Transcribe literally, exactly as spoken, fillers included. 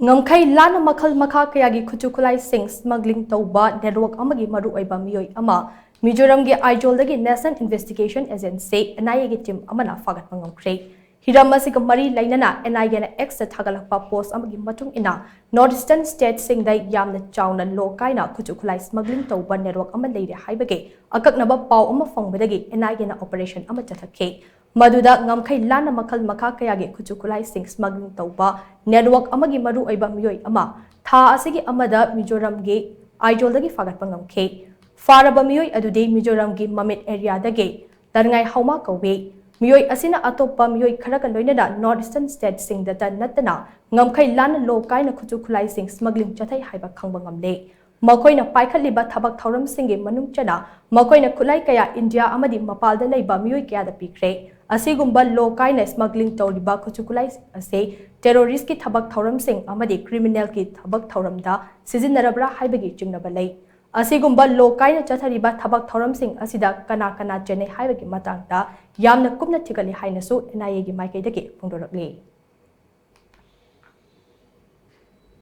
ꯉꯝꯈꯩ ꯂꯥꯟꯅ ꯃꯈꯜ ꯃꯈꯥ ꯀꯌꯥꯒꯤ ꯈꯨꯠꯁꯨ ꯈꯨꯠꯂꯥꯏꯁꯤꯡ smuggling ꯇꯧꯕ network ꯑꯃꯒꯤ ꯃꯔꯨꯑꯣꯏꯕ ꯃꯤꯑꯣꯏ ꯑꯃ ꯃꯤꯖꯣꯔꯥꯝꯒꯤ ꯑꯥꯏꯖꯣꯜꯗꯒꯤ National Investigation Agency, N I A ꯒꯤ team ꯑꯃꯅ ꯐꯥꯒꯠꯄ ꯉꯝꯈ꯭ꯔꯦ꯫ ꯍꯤꯔꯝ ꯑꯁꯤꯒ ꯃꯔꯤ ꯂꯩꯅꯅ N I A ꯅ X ꯇ ꯊꯥꯒꯠꯂꯛꯄ post ꯑꯃꯒꯤ ꯃꯇꯨꯡ ꯏꯟꯅ, North Eastern state ꯁꯤꯡꯗ ꯌꯥꯝꯅ ꯆꯥꯎꯅ ꯂꯣ ꯀꯥꯏꯅ ꯈꯨꯠꯁꯨ ꯈꯨꯠꯂꯥꯏ smuggling ꯇꯧꯕ network ꯑꯃ ꯂꯩꯔꯦ ꯍꯥꯏꯕꯒꯤ ꯑꯀꯛꯅꯕ ꯄꯥꯎ ꯑꯃ ꯐꯪꯕꯗꯒꯤ N I A ꯅ operation ꯑꯃ ꯆꯠꯊꯈꯤ꯫ ꯃꯗꯨꯗ ꯉꯝꯈꯩ ꯂꯥꯟꯅ ꯃꯈꯜ ꯃꯈꯥ ꯀꯌꯥꯒꯤ ꯈꯨꯠꯁꯨ ꯈꯨꯠꯂꯥꯏꯁꯤꯡ smuggling ꯇꯧꯕ network ꯑꯃꯒꯤ ꯃꯔꯨꯑꯣꯏꯕ ꯃꯤꯑꯣꯏ ꯑꯃ ꯊꯥ ꯑꯁꯤꯒꯤ ꯑꯃꯗ ꯃꯤꯖꯣꯔꯥꯝꯒꯤ ꯑꯥꯏꯖꯣꯜꯗꯒꯤ ꯐꯥꯒꯠꯄ ꯉꯝꯈꯤ꯫ ꯐꯥꯔꯕ ꯃꯤꯑꯣꯏ ꯑꯗꯨꯗꯤ ꯃꯤꯖꯣꯔꯥꯝꯒꯤ ꯃꯃꯤꯠ area ꯗꯒꯤ ꯇꯔꯉꯥꯏ ꯍꯥꯎꯃꯥ ꯀꯧꯏ꯫ ꯃꯤꯑꯣꯏ ꯑꯁꯤꯅ ꯑꯇꯣꯞꯄ ꯃꯤꯑꯣꯏ ꯈꯔꯒ ꯂꯣꯏꯅꯅ North Eastern state ꯁꯤꯡꯗꯇ ꯅꯠꯇꯅ ꯉꯝꯈꯩ ꯂꯥꯟꯅ ꯂꯣ ꯀꯥꯏꯅ ꯈꯨꯠꯁꯨ ꯈꯨꯠꯂꯥꯏꯁꯤꯡ smuggling ꯆꯠꯊꯩ ꯍꯥꯏꯕ ꯈꯪꯕ ꯉꯝꯂꯦ꯫ ꯃꯈꯣꯏꯅ ꯄꯥꯏꯈꯠꯂꯤꯕ ꯊꯕꯛ ꯊꯧꯔꯝꯁꯤꯡꯒꯤ ꯃꯅꯨꯡ ꯆꯟꯅ ꯃꯈꯣꯏꯅ ꯈꯨꯠꯂꯥꯏ ꯀꯌꯥ ꯏꯟꯗꯤꯌꯥ ꯑꯃꯗꯤ ꯃꯄꯥꯟꯗ ꯂꯩꯕ ꯃꯤꯑꯣꯏ ꯀꯌꯥꯗ ꯄꯤꯈ꯭ꯔꯦ꯫ ꯑꯁꯤꯒꯨꯝꯕ ꯂꯣ ꯀꯥꯏꯅ smuggling ꯇꯧꯔꯤꯕ ꯈꯨꯠꯁꯨ ꯈꯨꯠꯂꯥꯏꯁꯤꯡ ꯑꯁꯤ terrorist ꯀꯤ ꯊꯕꯛ ꯊꯧꯔꯝꯁꯤꯡ ꯑꯃꯗꯤ criminal ꯀꯤ ꯊꯕꯛ ꯊꯧꯔꯝꯗ ꯁꯤꯖꯤꯟꯅꯔꯕ꯭ꯔꯥ ꯍꯥꯏꯕꯒꯤ ꯆꯤꯡꯅꯕ ꯂꯩ꯫ ꯑꯁꯤꯒꯨꯝꯕ ꯂꯣ ꯀꯥꯏꯅ ꯆꯠꯊꯔꯤꯕ ꯊꯕꯛ ꯊꯧꯔꯝꯁꯤꯡ ꯑꯁꯤꯗ ꯀꯅꯥ ꯀꯅꯥ ꯆꯦꯟꯅꯩ ꯍꯥꯏꯕꯒꯤ ꯃꯇꯥꯡꯗ ꯌꯥꯝꯅ ꯀꯨꯞꯅ ꯊꯤꯒꯠꯂꯤ ꯍꯥꯏꯅꯁꯨ N I A ꯒꯤ ꯃꯥꯏꯀꯩꯗꯒꯤ ꯐꯣꯡꯗꯣꯔꯛꯂꯤ꯫